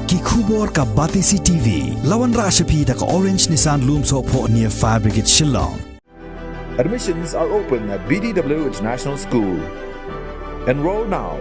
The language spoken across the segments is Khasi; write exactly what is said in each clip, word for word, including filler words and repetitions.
Ki khubor ka Batesi T V. La wanrah sha phi da ka Orange Nissan Lumsohphoh near Fire Brigade Shillong. Admissions are open at B D W International School. Enroll now.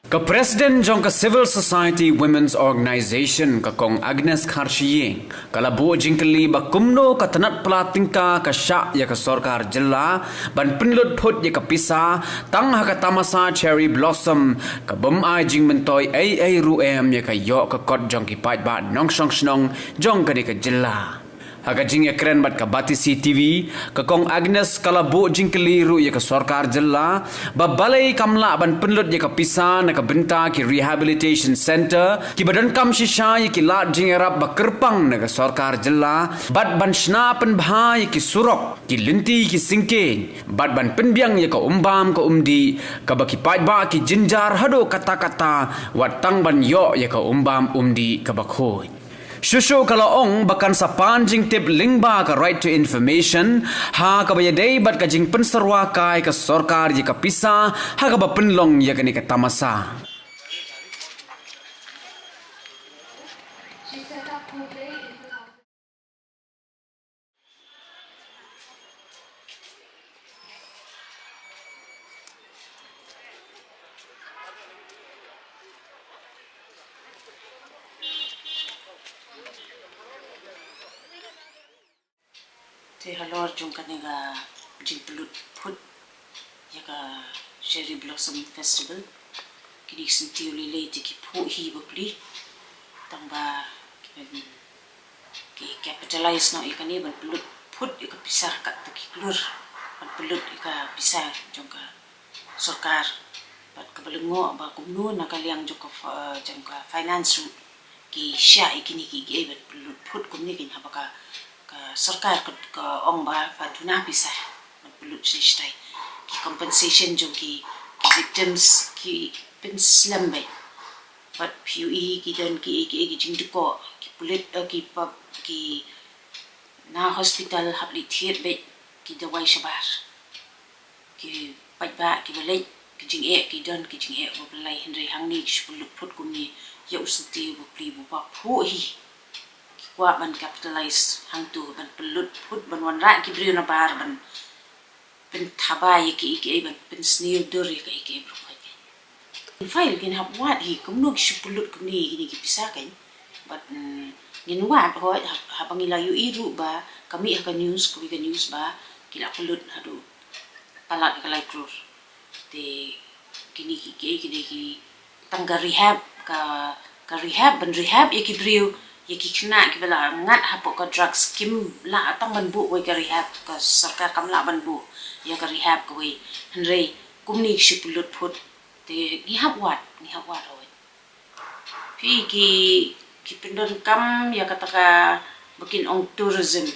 Ka President jong ka Civil Society Women's Organisation, ka Kong Agnes Kharshiing, ka la buh jingkylli ba kumno ka tnat pla tyngka ka shah ïa ka sorkar jylla ban pynlut phut ïa ka pisa tang ha ka tamasa Cherry Blossom, ka bym ai jingmyntoi ei ei ruh em ïa ka ïoh ka kot jong ki paidbah nongshong shnong jong kane ka jylla. Ha ka jingïakren bad ka Batesi T V, ka Kong Agnes ka la buh jingkylli ruh ïa ka sorkar jylla ba balei kam lah ban pynlut ïa ka pisa na ka bynta ki rehabilitation centre kiba donkam shisha ïa ki lad jingïarap ba kyrpang na ka sorkar jylla, bad ban shna pynbha ïa ki surok, ki lynti, ki syngkien, bad ban pynbiang ïa ka umbam ka umdih kaba ki paidbah ki jynjar haduh katta katta, wat tang ban ïoh ïa ka umbam umdih kaba khuid. Shuh shuh ka la ong ba kan sa pan jingtip lyngba ka Right to Information, ha kaba ïadei bad ka jingpynsyrwa kai ka sorkar ïa ka pisa ha kaba pynlong ïa kane ka tamasa. Te halor jong kane ka jingpynlut phut ïa ka Cherry Blossom Festival, kine ki syntiew lei lei te ki phuh hi bapli, tang ba ki ban, ki capitalize noh ïa kane ban pynlut phut ïa ka pisa katto ki klur, ban pynlut ïa ka pisa jong ka sorkar. Bad kaba lyngngoh ba kumno na ka liang jong ka fi-, jong ka finance ruh ki shah ïa kine kiei kiei ban pynlut phut kumne, kane haba ka, ka sorkar ka, ka ong ba ka duna pisa ban pynlut shatai shatai. Ki compensation jong ki, ki victims ki pynslem beit. Bad phi ïohi ki don kiei kiei ki jingdkoh, ki pulit, eh, ki pab, ki na hospital hap leit thied beit ki dawai shabar. Ki paidbah kiba leit, ki jingeh ki don, ki jingeh ba pynlait, hynrei hangne ki shu pynlut phut kumne ïa u syntiew bapli, ba phuh hi. Ki kwah ban capitalize hangto, ban pynlut phut, ban wanrah ki briew nabar, ban pynthaba ïa kiei kiei, ban pynsniew dur ïa kiei kiei baroh. Phi kin hap wad hi kumno ki shu pynlut kumne ïa kine ki pisa kan. Bad, mm, ngin wad hoi, hab-, haba ngi la ïohi ruh ba ka mih ha ka news, kawei ka news ba ki la pynlut haduh palat ka lai klur. Te kine ki, ki, kine ki tang ka rehab, ka, ka rehab, ban rehab ïa ki briew, ïa ki khynnah kiba la ngat hapoh ka drugs, kim lah tang ban buh kawei ka rehab, ka sorkar kam lah ban buh ïa ka rehab kawei. Hynrei kumne ki shu pynlut phut. Te ngi hap wad, ngi hap wad hoi. Phi ki, ki pyndonkam ïa kata kaba kin ong tourism.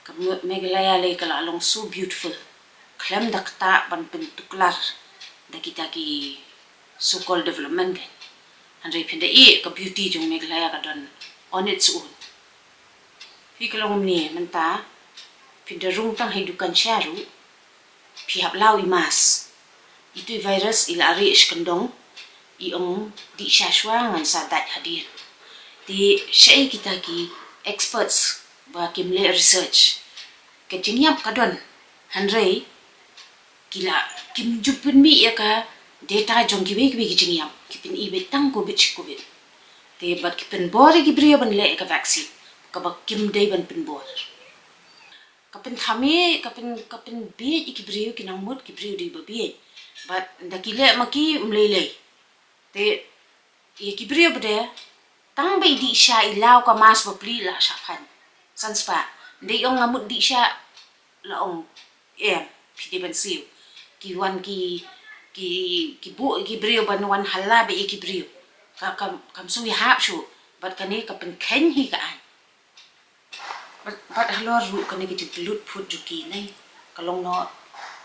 Ka Me-, Meghalaya lei ka la long so beautiful. Khlem da ktah ban pyntuklar da kita ki so-called development kan. Hynrei phin da ïohi ka beauty jong Meghalaya ka don on its own. Phi ka long kumne mynta, phin da rung tang ha i dukan sha ruh, phi hap law i mask. Itu i virus i la rieh sha kyndong, i ong dih sha shuwa ngan sa dait hadien. Te shaei kita ki experts ba kim leh research. Ka jingïap ka don, hynrei ki la, kim ju pynmih ïa ka data jong kiwei kiwei ki jingïap, ki pyni beit tang covid shi covid. Te bad ki pynbor ïa ki briew ban leh ïa ka vaccine, kaba kim dei ban pynbor. Ka pynthame, ka pyn, ka pynbieit ïa ki briew, ki nang mut ki briew dei ba bieit. Bad da ki leh ma ki ym lei lei. Te ïa ki briew ba dei tang ba i dih sha, i law ka mask bapli, la shah phan. San spah. Dei ong nga mut dih sha, la ong em, phi dei ban siew. Ki wan ki, ki, ki buh ïa ki briew ban wan halla bad ïa ki briew. Ka, kam, kam shu ïahap shuh. Bad kane ka pynkheiñ hi ka aiñ. Bad, bad halor ruh kane ka jingpynlut phut jong ki ne, ka long noh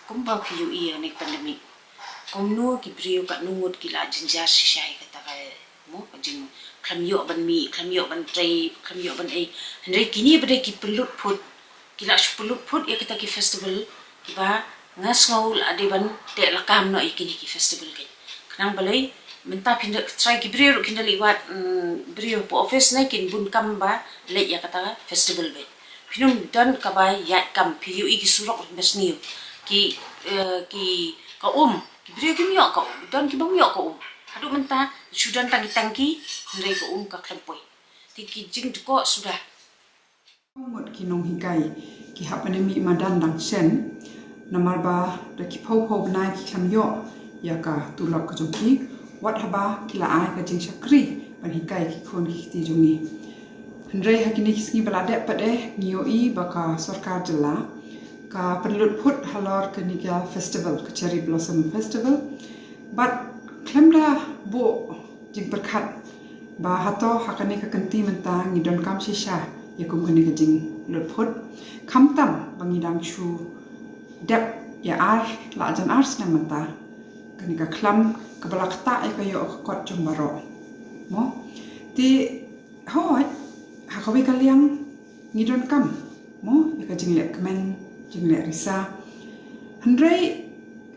kumba phi ïohi ïa kane ka pandemic. Kumno ki briew katno ngut ki la jynjar shisha ïa kata ka, mo, ka jingkhlem ïoh ban mih, khlem ïoh ban trei, khlem ïoh ban ei. Hynrei kine ba dei ki pynlut phut, ki la shu pynlut phut ïa kata ki festival, kiba nga sngew la dei ban teh lakam noh ïa kine ki festival keiñ. Khnang balei, mynta phin da trai ki briew ruh kin da leit wad, mm, briew hapoh office ne kin bun kam ba leit ïa kata ka festival beit. Phin ym don kaba ïaid kam, phi ïohi ki surok ba sniew. Ki, eh, ki ka um, ki briew kim ïoh ka um, don ki bym ïoh ka um. Haduh mynta shu don tang ki tangki, hynrei ka um ka khlem poi. Te ki jingdkoh suda. Ngut ki nonghikai ki hap ban mih madan dang shen, namar ba da ki phew phew bnai ki khlem ïoh ïa ka tulop ka jong ki, wat haba ki la ai ka jingshakri ban hikai ki khun ki kti jong ngi. Hynrei ha kine ki sngi ba la dep pat eh ngi ïohi ba ka sorkar jylla ka pynlut phut halor kane ka festival, ka Cherry Blossom Festival. Bad khlem da buh jingpyrkhat ba hato ha kane ka kynti mynta ngi donkam shisha ïa kum kane ka jinglut phut. Khamtam ba ngi dang shu dep ïa ar, la jan ar snem mynta. Kane ka khlam kaba la ktah ïa ka ïoh ka kot jong baroh. Mo? Te hooid, ha kawei ka liang ngi donkam, mo, ïa ka jingleh kmen, jingleh risa. Hynrei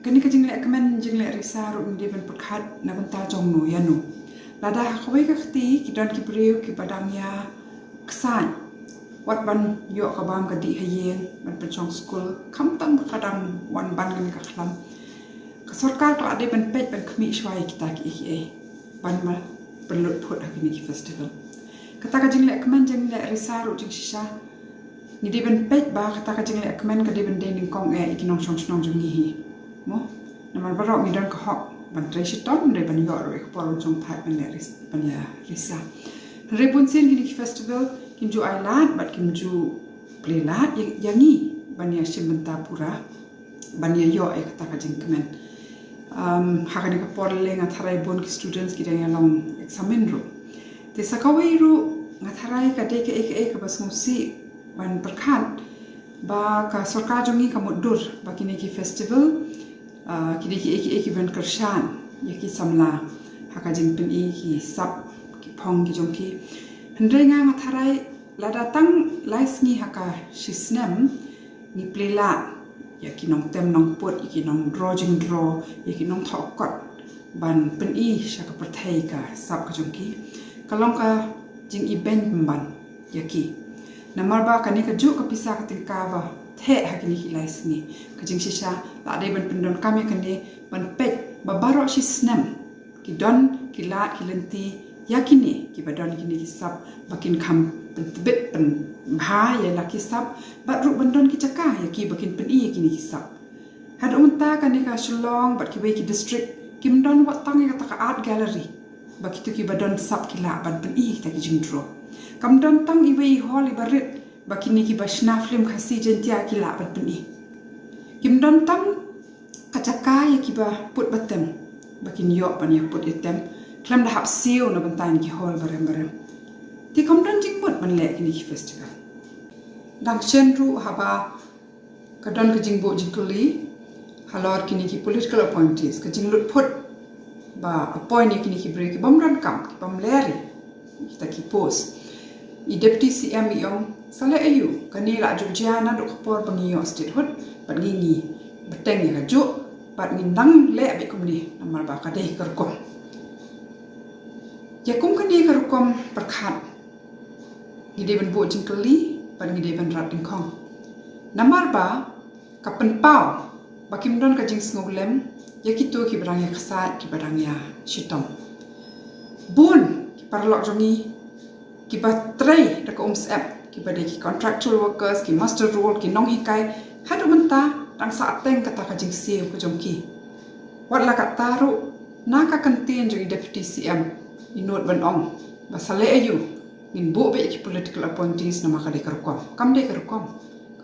kane ka jingleh kmen, jingleh risa ruh ngi dei ban pyrkhat na bynta jong no ïa no. Lada ha kawei ka kti ki don ki briew kiba dang ïa ksaid, wat ban ïoh ka bam ka dih ha ïing, ban pynshong skul, khamtam ba ka dang wan ban kane ka khlam. Ka sorkar ka la dei ban peit ban khmih shuwa ïa kita kiei kiei ban ma pynlut phut ha kine ki festival. Kata ka jingleh kmen jingleh risa ruh jingshisha ngi dei ban peit ba kata ka jingleh kmen ka dei ban dei nyngkong eh ïa ki nongshong shnong jong ngi hi. Mo? Namar baroh ngi don ka hok ban trei shitom, hynrei ban ïoh ruh ïa ka por ban shongthait ban leh ris-, ban leh risa. Hynrei bunsien kine ki festival kim ju ai lad bad kim ju plie lad ïa, ïa ngi ban ïa shim bynta pura ban ïa ïoh ïa kata ka jingkmen. Um, ha kane ka por lei nga tharai bun ki students ki dang ïa long eksamin ruh. Te sa kawei ruh nga tharai ka dei kaei kaei kaba sngewsih ban pyrkhat ba ka sorkar jong ngi ka mutdur ba kine ki festival, uh, ki dei kiei kiei kiban kyrshan ïa ki samla ha ka jingpyni ki sap ki phong ki jong ki. Hynrei nga nga tharai lada tang lai sngi ha ka shi snem ngi plie lad ïa ki nongtem nongput, ïa ki nongdro jingdro, ïa ki nongthoh kot ban pyni sha ka pyrthei ka sap ka jong ki, ka long ka jingibeiñ pynban ïa ki. Namar ba kane kajuh ka pisa ka tyngka ba theh ha kine ki lai sngi, ka jingshisha la dei ban pyndonkam ïa kane ban peit ba baroh shi snem ki don ki lad ki lynti ïa kine kiba don kine ki sap ba kin kham pyntbit pynbha ïa la ki sap, bad ruh ban don ki jaka ïa ki ba kin pyni ïa kine ki sap. Haduh mynta kane ka Shillong bad kiwei ki district kim don wat tang ïa kata ka art gallery ba kito kiba don sap ki lah ban pyni ïa kita ki jingdro. Kam don tang iwei i hall iba rit ba kine kiba shna film Khasi Jaiñtia ki lah ban pyni. Kim don tang ka jaka ïa kiba put ba tem ba kin ïoh ban ïa put ïa tem khlem da hap siew na bynta ïa ki hall barem barem. Te kam don jingmut ban leh kine ki festival. Dang shen ruh haba ka don ka jingbuh jingkylli halor kine ki political appointees, ka jinglut phut ba appoint ïa kine ki briew ki bym donkam, ki bym leh ri kita ki post. I Deputy C M i ong, sa leh aïu, kane la ju jia naduh ka por ba ngi ïoh statehood bad ngi ngi bteng ïa kajuh bad ngin dang leh beit kumne namar ba ka dei ka rukom. Ïa kum kane ka rukom pyrkhat ngi dei ban buh jingkylli bad ngi dei ban rat dyngkhong. Namar ba ka pynpaw ba kim don ka jingsngewlem ïa kito kiba dang ïa ksaid, kiba dang ïa shitom. Bun ki paralok jong ngi kiba trei da ka umsyep, kiba dei ki contractual workers, ki muster roll, ki nonghikai, haduh mynta dang sah teng kata ka jingsiew ka jong ki. Wat la katta ruh, na ka kyntien jong i Deputy C M i nud ban ong ba sa leh aïu, ngin buh beit ki political appointees namar ka dei ka rukom. Kam dei ka rukom.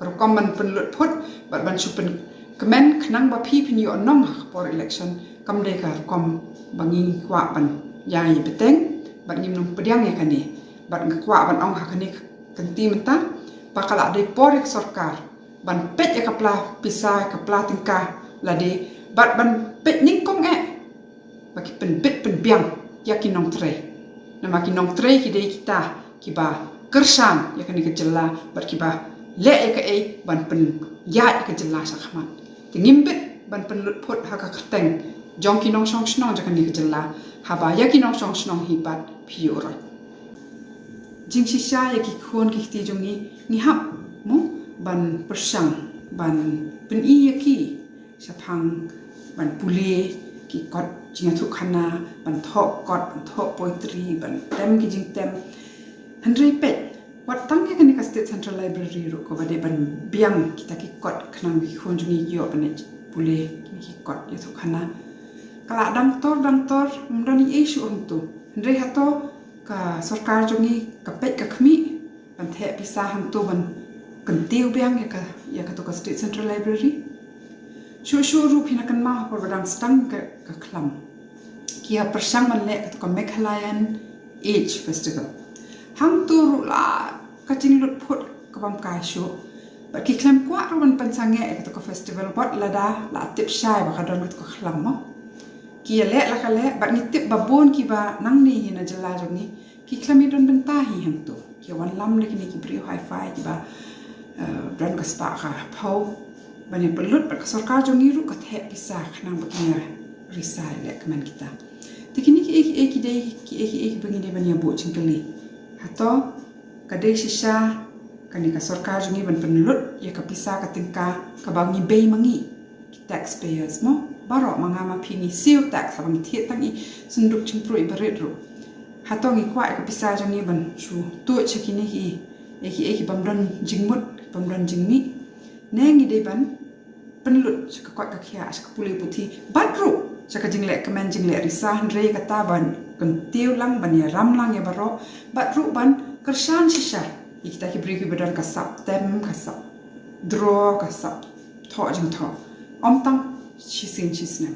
Ka rukom ban pynlut phut bad ban shu pynkmen khnang ba phi phin ïoh nong ha ka por election. Kam dei ka rukom ba ngi kwah ban ïai bteng bad ngim nang pdiang ïa kane. Bad nga kwah ban ong ha kane ka kynti mynta ba ka la dei por ïa ka sorkar ban peit ïa ka pla pisa, ïa ka pla tyngka lade bad ban Bit nyngkong eh ba ki pynbit pynbiang ïa ki nongtrei. Namar ki nongtrei ki dei kita kiba kyrshan ïa kane ka jylla bad kiba leh ïa kaei ban pynïaid ïa ka jylla sha khmat. Te ngim bit ban pynlut phut ha ka kyrteng jong ki nongshong shnong jong kane ka jylla, haba ïa ki nongshong shnong hi pat phi ïoh roit. Jingshisha ïa ki khun ki kti jong ngi, ngi hap mo ban pyrshang ban pyni ïa ki shaphang ban pule ki kot jingïathuhkhana, ban thoh kot, ban thoh poetry, ban tem ki jingtem. Hynrei peit, wat tang ïa kane ka State Central Library ruh kaba dei ban biang kita ki kot khnang ba ki khun jong ngi ki ïoh ban pule kine ki kot ïathuhkhana. Ka la dang tor dang tor, ym don ei ei shuh hangto. Hynrei hato ka sorkar jong ngi ka peit ka khmih ban theh pisa hangto ban kyntiew biang ïa ka, ïa kato ka State Central Library? Shuh shuh ruh phin ïa kynmaw ha por ba dang sdang ka, ka khlam, ki ïa pyrshang ban leh kato ka Meghalayan Age Festival. Hangto ruh la ka jinglut phut ka bym kai shuh. Bad ki khlem kwah ruh ban pynsangeh ïa kato ka festival wat lada la tip shai ba ka don kato ka khlam mo. Ki ïa leh la ka leh, bad ngi tip ba bun kiba nangne hi na jylla jong ngi ki khlem ïa don bynta hi hangto. Ki ïa wanlam da kine ki briew hi-fi kiba, eh, don ka spah ka phew ban ïa pynlut, bad ka sorkar jong ngi ruh ka theh pisa khnang ba kin ïa risa ïa lehkmen kita. Te kine kiei kiei ki dei kiei kiei kiba ngi dei ban ïa buh jingkylli. Hato ka dei shisha kane ka sorkar jong ngi ban pynlut ïa ka pisa ka tyngka kaba ngi bei ma ngi ki taxpayers mo? Baroh ma nga ma phi ngi siew tax haba ngi thied tang i synduk jingpyrkhat barit ruh. Hato ngi kwah ïa ka pisa jong ngi ban shu tuid sha kine kiei kiei ki bym don jingmut, bym don jingmih, ne ngi dei ban pynlut sha ka koit ka khiah, sha ka pule puthi, bad ruh sha ka jingleh kmen jingleh risa, hynrei kata ban kyntiew lang, ban ïaram lang ïa baroh, bad ruh ban kyrshan shisha ïa kita ki briew kiba don ka sap tem, ka sap draw, ka sap thoh jingthoh, ym tang shisien shisnem.